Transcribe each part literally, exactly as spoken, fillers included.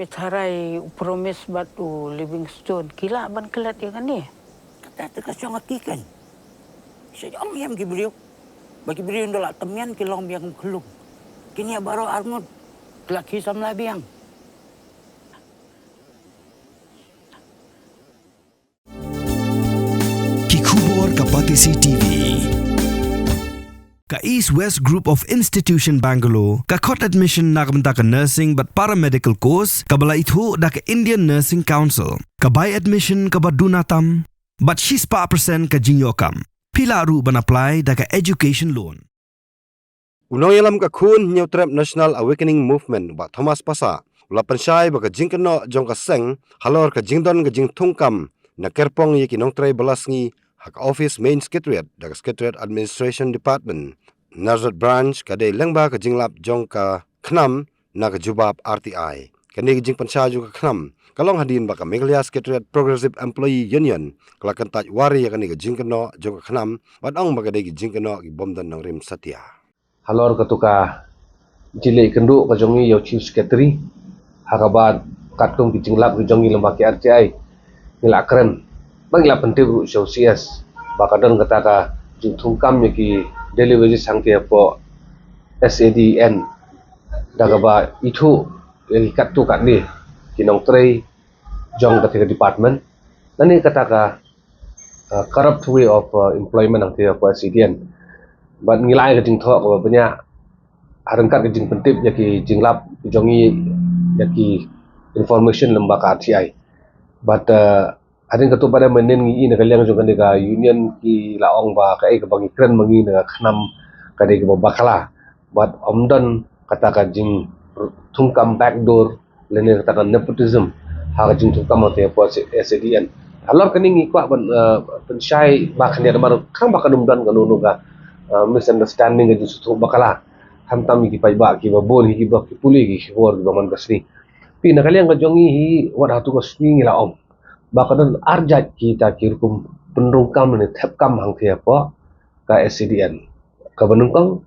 Mithara, u Promise bad u Livingstone ki lah ban klet ïa kane. Kata te ka shong ha ki kan. Sha jong ïam ki briew. Ba ki briew nda la temian ki long biang khlung. Kine baroh arngut ki la ki samla biang. Ki khubor ka Batesi T V. Ka East West Group of Institution Bangalore ka khot admission na ka bynta ka nursing bad paramedical course kaba la ithuh da ka Indian Nursing Council. Ka bai admission kaba duna tam bad shispah percent ka jingïoh kam. Phi lah ruh ban apply da ka education loan. U nongïalam ka khun Hynñiewtrep National Awakening Movement, Bah Thomas Passah, u la pynshai ba ka jingkynnoh jong ka seng halor ka jingdon ka jingthungkam na kyrpong ïa ki nongtrei bylla sngi ha ka office Main Secretariat da ka Secretariat Administration Department, Nazareth Branch, ka dei lyngba ka jinglap jong ka KHNAM na ka jubab R T I. Kane ka jingpynshai jong ka KHNAM ka long hadien ba ka Meghalaya Secretariat Progressive Employee Union ka la kyntait wari ïa kane ka jingkynnoh jong ka KHNAM bad ong ba ka dei ka jingkynnoh ki bym don nongrim satia. Halor katu ka jingïakynduh ka jong ngi ïa u Chief Secretary, ha kaba katkum ki jinglap ki jong ngi lyngba ki R T I, ngi la kren ba ngi la pyntip ruh sha u C S ba ka don kata ka jingthungkam ïa ki daily wages hangtei hapoh S A D N, da kaba ithuh ïa ki katto katne ki nongtrei jong kata ka department. Lane kata ka uh, corrupt way of uh, employment hangtei hapoh S A D N. Bad ngi la ai ka jingthoh kaba bniah ha ryngkat ka jingpyntip ïa ki jinglap ki jong ngi, ïa ki information lyngba ka R T I. Bad uh, hadien katu pat mynnin ngi i na ka liang jong kane ka union ki la ong ba kaei kaba ngi kren ma ngi na ka KHNAM ka dei kaba bakla. Bad ym don kata ka jingthungkam backdoor lane kata ka nepotism ha ka jingthungkam hangtei hapoh S A D N. Halor kane ngi kwah ban uh, pynshai ba khyndiat namar khnang ba kan ym don kano kano ka uh, misunderstanding, ka jingsngewthuh bakla. Khamtam ïa ki paidbah kiba bun hi, kiba ki pule ïa ki khubor kiba man ka sngi. Phi, na ka liang ka jong ngi hi, wat hato ka sngi ngi la ong ba ka don arjait kita ki rukom pynrung kam ne thep kam hangtei hapoh ka S A D N. Kaba nyngkong,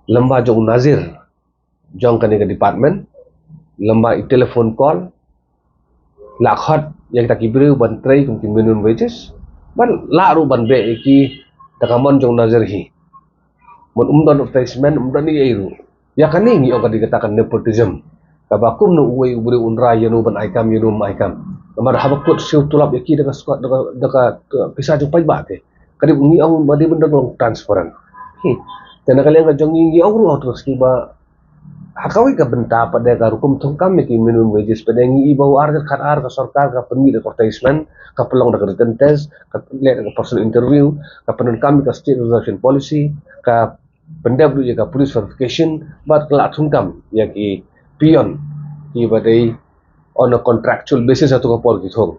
lyngba jong u Nazir jong kane ka department, lyngba i telephone call, la khot ïa kita ki briew ban trei kum ki minimum wages, ban la ruh ban beh ïa ki da ka mon jong u Nazir hi. Mon um don advertisement, um don ei ei ruh. Ïa kane ngi ong ka dei kata ka nepotism. Kaba kumno uwei u briew un rai ïa uno ban ai kam, ïa uno um ai kam. Namar haba kut siew tulop ïa ki da ka skot, da ka, da ka, da ka pisa jong paidbah te. Ka dei ngi ong ba dei ban don long transparent. Hi. Te na ka liang ka jong ngi ngi ong ruh ha u sngi ba ha kawei ka bynta pat de ka rukom thungkam ïa ki minimum wages pat de ngi i ba u ar khat ar ka sorkar ka pynmih da ka advertisement, ka pynlong da ka written test, ka leh da ka personal interview, ka pyndonkam ïa ka state reservation policy, ka pyndep ruh ïa ka police verification, bad ka la thungkam ïa ki peon kiba dei on a contractual basis hato ka por ki thung.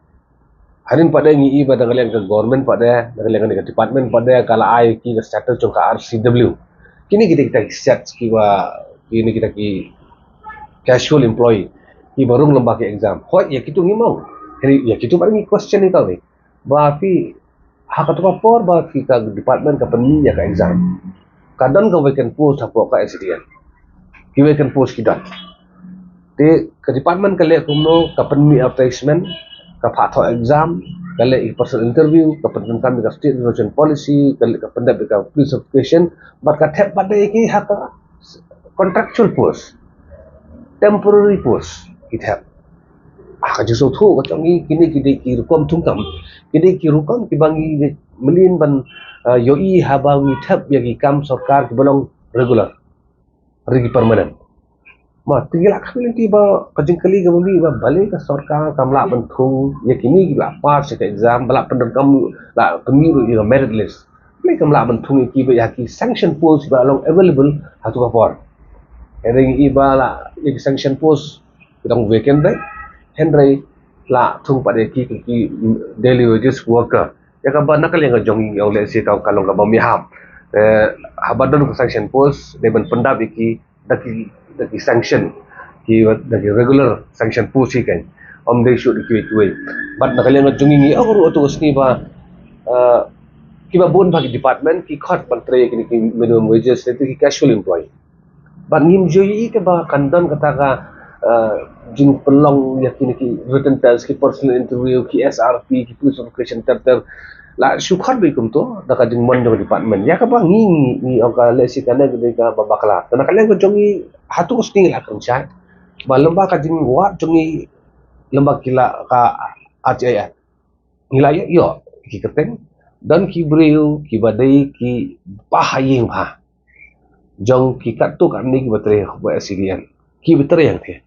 Hadien pat de ngi i ba da ka liang ka government pat de, da ka liang ka department pat de ka la ai ki ka status jong ka R C W. Kine kita kita ki sets kiba, kine kita ki casual employee kiba rung lyngba ki exam. Hooid, ïa kitu ngi ong. Ïa kitu pat ngi question ïa kawei. Ba phi ha katu ka por ba ki ka department ka pynmih ïa ka exam, ka don ka vacant post hapoh ka S A D N. Ki vacant post ki don. Te ka department ka leh kumno, ka pynmih advertisement, ka phah thoh exam, ka leh i personal interview, ka pyndonkam ïa ka state reservation policy, ka leh, ka pyndep ïa ka police verification, bad ka thep pat de ïa ki ha ka contractual post, temporary post ki thep. Ah, ka jingsngewthuh ka jong ngi, kine ki dei ki rukom thungkam, ki dei ki rukom kiba ngi mlien ban uh, ïohi haba ngi thep ïa ki kam sorkar kiba long regular, re ki permanent. Ma te ngi la kren lynti ba ka jingkylli kaba mih ba balei ka sorkar kam lah ban thung ïa kine kiba la pass ïa ka exam, ba la pyndonkam, la pynmih ruh ïa ka merit list. Balei kam lah ban thung ïa ki ba ïa ki sanction post ba long available ha tu ka por. Hynrei ngi i ba la ïa ki sanction post ki dang vacant de, hynrei la thung pat ïa ki, ki daily wages worker. Ïa kaba na ka liang ka jong ngi ong lehse ka, ka long kaba mihap. Eh, haba don ka sanction post dei ban pyndap ïa ki da ki, da ki sanction, ki, da ki regular sanction post hi kan. Ym dei shuh da kiwei kiwei. Bad na ka liang ka jong ngi ngi ong ruh ha tu ka sngi ba, eh, kiba bun ba ki department ki khot ban trei ïa kine ki minimum wages, lane ki casual employee. Bad ngim ju ïohi te ba kan don kata ka, eh, jingpynlong ïa kine ki written test, ki personal interview, ki S R P, ki police verification ter ter. La shu khot beit kumto da ka jingmon jong department. Ïa kaba ngi ngi ngi ong ka lehse kane ka dei kaba bakla. Te na ka liang ka jong ngi hato ka sngi la kren shai ba lem bad ka jingwad jong ngi lem bad ki la ka R T I Act. Ngi la ïoh ïoh ki kyrteng, don ki briew kiba dei kiba ha ïing bha jong ki katto katne kiba trei ba S C D N, kiba trei hangtei.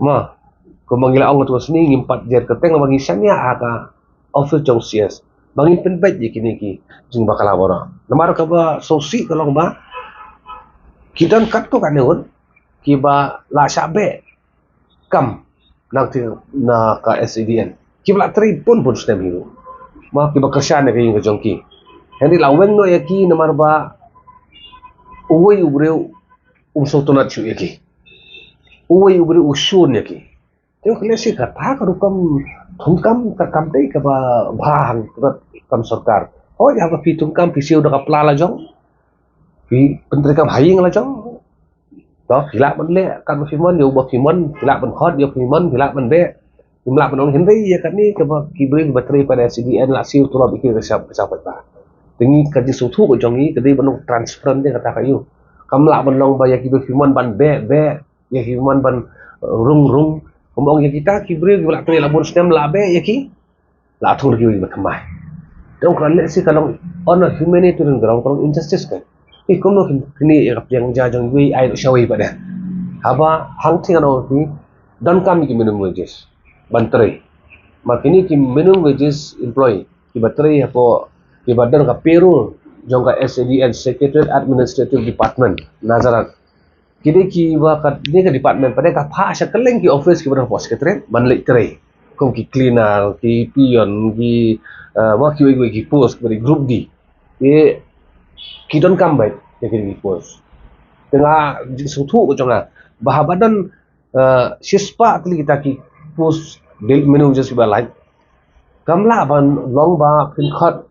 Ma, kumba ngi la ong, katto katne ngim pat jer kyrteng, ba ngi shaniah ha ka office jong C S ba ngin pynbeit ïa kine ki jingbakla baroh. Namar kaba sngewsih ka long ba ki don katto katne ruh kiba la shah beh kam nangta na ka S C D N, kiba la trei bun bun snem hi ruh. Ma, kiba kyrshan ïa ka ïing ka jong ki. Hynrei la weng noh ïa ki namar ba uwei u briew um sngewtynnat shuh ïa ki. Uwei u briew u shun ïa ki. Te ka lehse kata ka rukom thungkam ka kam dei kaba bha hangta kam sorkar. Hooid, haba phi thungkam phi siew da ka pla la jong, phi pyntreikam ha ïing la jong. To, phi lah ban leh katba phi mon, ïa uba phi mon, phi lah ban khot ïa uba phi mon, phi lah ban beh. Phim lah ban ong hynrei ïa kane kaba ki briew kiba trei pat S C D N la siew tulop ïa ki, ka shah, ka shah paidbah. Te ngi, ka jingsngewthuh ka jong ngi ka dei ban long transparent ïa kata ka ïa. Kam lah ban long ba ïa kiba phi mon ban beh beh, ïa kiba phi mon ban, eh, rung rung. Kumba ong ïa kita ki briew kiba la trei la bun snem la beh ïa ki, la thung ïa kiba thymmai. Te ong ka lehse ka long on a humanitarian ground, ka long injustice ka. Phi kumno kine ïa ka pliang ja jong iwei ai noh sha iwei pat de. Haba hangtei ngan ong ïa phi, donkam ïa ki minimum wages ban trei. Ma kine ki minimum wages employee kiba trei hapoh, kiba don ka payroll jong ka S A D N, Secretariat Administrative Department, Nazareth. Ki dei kiba, ka dei ka department pat de ka phah sha kylleng ki office kiba don hapoh Secretariat ban leit trei. Kum ki cleaner, ki peon, ki, eh, ma, kiwei kiwei ki post kiba dei group D. Ki, ki donkam beit ïa ki, ki post. Te nga, jingsngewthuh ka jong nga ba haba don, eh, shispah tylli kita ki post, dei minimum wages kiba lait. Kam lah ban long ba phin khot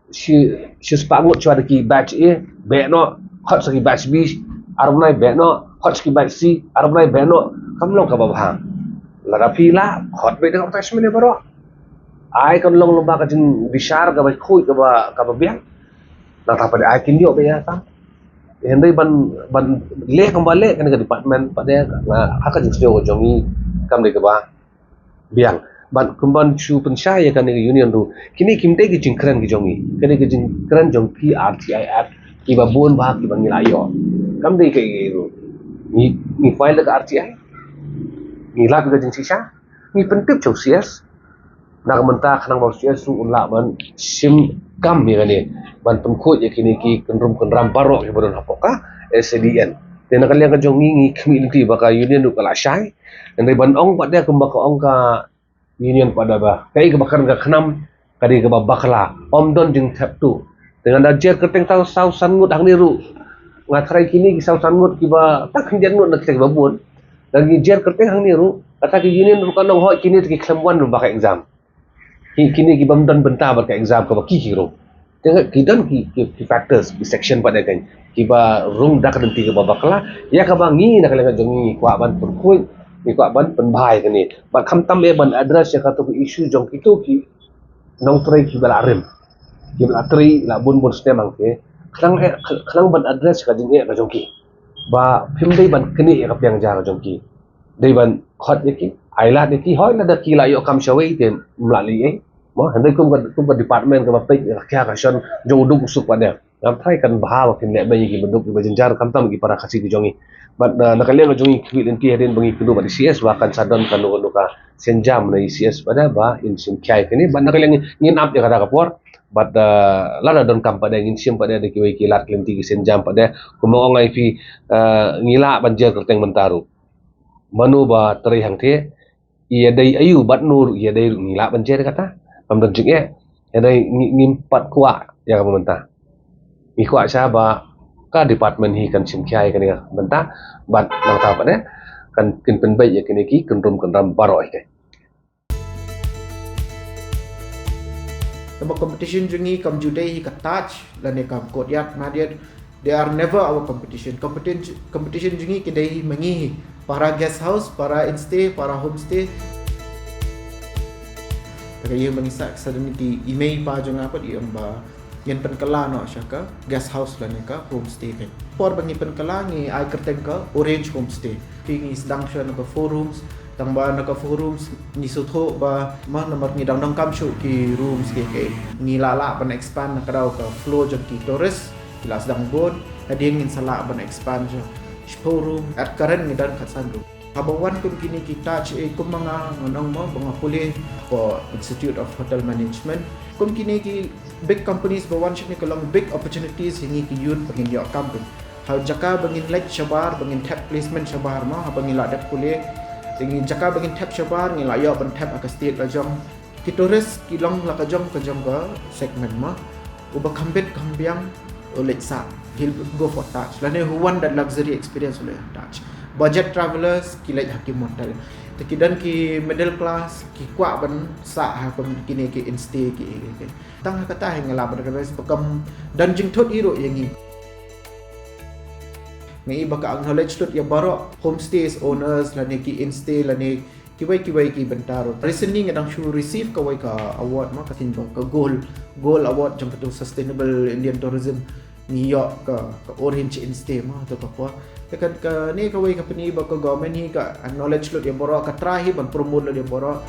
shi, shispah ngut shuwa da ki batch A, beh noh, khot sa ki batch B, ar bnai beh noh, khot sa ki batch C, ar bnai beh noh. Kam long kaba bha. Lada phi lah, khot beit da ka advertisement baroh. Ai kan long lem bad ka jingbishar kaba khuid, kaba, kaba biang. Nangta pat de ai kin ïoh beit ïa ka. Hynrei ban, ban leh kumba leh kane ka department pat de, nga, ha ka jingsngew ka jong ngi kam dei kaba biang. Bad kumban shu pynshai ïa kane ka union ruh, kine kim dei ki jingkren ki jong ngi. Kane ka jingkren jong ki R T I Act, kiba bun bha kiba ngi la ïoh. Kam dei kaei kaei ruh. Ngi, ngi file da ka R T I, ngi lap ïa ka jingshisha, ngi pyntip sha u C S. Na ka mynta khnang ba u C S ruh un lah ban shim kam ïa kane, ban pynkhuid ïa kine ki kynrum kynram baroh kiba don hapoh ka S A D N. Te na ka liang ka jong ngi, ngi khmih lynti ba ka union ruh ka la shai. Hynrei ban ong pat de kumba ka ong ka union pat de ba kaei kaba kren ka KHNAM ka dei kaba bakla, ym don jingthep tuh. Te ngan da jer kyrteng tang saw san ngut hangne ruh. Nga tharai kine ki saw san ngut kiba, tang khyndiat ngut na kita kiba bun. Lada ngi jer kyrteng hangne ruh, kata ki union ruh kan ong hooid kine te ki khlem wan ruh ba ka exam. Ki, kine ki bym don bynta bad ka exam kaba ki ki ruh. Te ki don ki, ki, ki factors, ki section pat de kan, kiba rung da ka lynti kaba bakla. Ïa kaba ngi na ka liang ka jong ngi ngi kwah ban pynkhuid, ngi kwah ban pynbha ïa kane. Bad khamtam eh ban address ïa kato ka issue jong kito ki nongtrei kiba la rim, kiba la trei la bun bun snem hangtei. Khnang eh, khnang ban address ïa ka jingeh ka jong ki, ba phim dei ban knieh ïa ka pliang ja ka jong ki. Dei ban khot ïa ki, ai lad ïa ki, hooid lada ki la ïoh kam shawei te ym lah lei ei. Mo, hynrei kum ka, kum ka department kaba peit ïa ka khia ka shon jong u duk u suk pat de, ngam tharai kan bha ba kin leh beiñ ïa kiba duk kiba jynjar, khamtam ki para Khasi ki jong ngi. Bad, eh, na ka liang ka jong ngi khmih lynti hadien ba ngi kynduh bad i C S ba kan sa don kano kano ka sienjam na i C S pat de ba in shim khia ïa kine. Bad na ka liang ngin ap ïa kata ka por. Bad, eh, lada donkam pat de ngin shim pat de da kiwei ki lad ki lynti ki sienjam pat de. Kumba ong ïa phi, eh, ngi lah ban jer kyrteng mynta ruh. Mano ba trei hangtei, ïa dei aïu bad no ruh, ïa dei ruh ngi lah ban jer kata. Ngam don jingeh. Ïa dei ngi, ngim pat kwah ïa kaba mynta. Ngi kwah sha ba ka department hi kan shim khia ïa kane ka bynta bad nangta pat de kan, kin pynbeit ïa kine ki kynrum kynram baroh hi. Kaba competition jong ngi kam ju dei hi ka Taj lane kam Courtyard Marriott. They are never our competition. Competition, competition jong ngi ki dei hi ma ngi hi. Para guest house, para instay, para homestay. Te ka ïing ba ngi sah, sa don ki i mei i pa jong nga pat i ong ba ngin pynkylla noh sha ka guest house lane ka homestay ka. Por ba ngi pynkylla ngi ai kyrteng ka Orange Homestay. Phi ngi sdang shuwa na ka four rooms, tang ba na ka four rooms ngi sngewthuh ba ma namar ngi dang donkam shuh ki rooms ki, ki. Ngi lah lah ban expand na ka daw ka flow jong ki tourist, ki la sdang bun, hadien ngin sa lah ban expand shuh. Shiphew room, at current ngi don khatsan room. Haba wan kum kine ki Taj, eh, kum ma nga ngan ong mo ba nga pule for Institute of Hotel Management. Kum kine ki big companies ba wan shane ka long big opportunities ïa ngi ki youth ba ngin ïoh kam pyn. Ha jaka ba ngin leit shabar, ba ngin thep placement shabar mo, haba ngi la dep pule. Te ngi jaka ba ngin thep shabar, ngi la ïoh ban thep ha ka state la jong. Ki tourist ki long la ka jong ka jong ka segment mo. Uba kham bit kham biang u leit sah, he'll go for Taj. Lane who want that luxury experience u leit Taj. Budget travelers ki leit ha ki motel. Te ki don ki middle class ki kwah ban sah ha kum kine ki instay ki, ki, ki. Tang ha kata hi nga lah ban advise ba kam don jingthut hi ruh ïa ngi. Nga i ba ka acknowledge lut ïa baroh homestays owners lane ki instay lane kiwei kiwei ki bynta ruh. Recently nga dang shu receive kawei ka award mo, ka theme ba ka gold, gold award jong katu Sustainable Indian Tourism. Ngi ïoh ka, ka Orange Instay mo, tu ka por. Te ka, kane kawei ka pyni ba ka government hi ka acknowledge lut ïa baroh, ka try hi ban promote lut ïa baroh.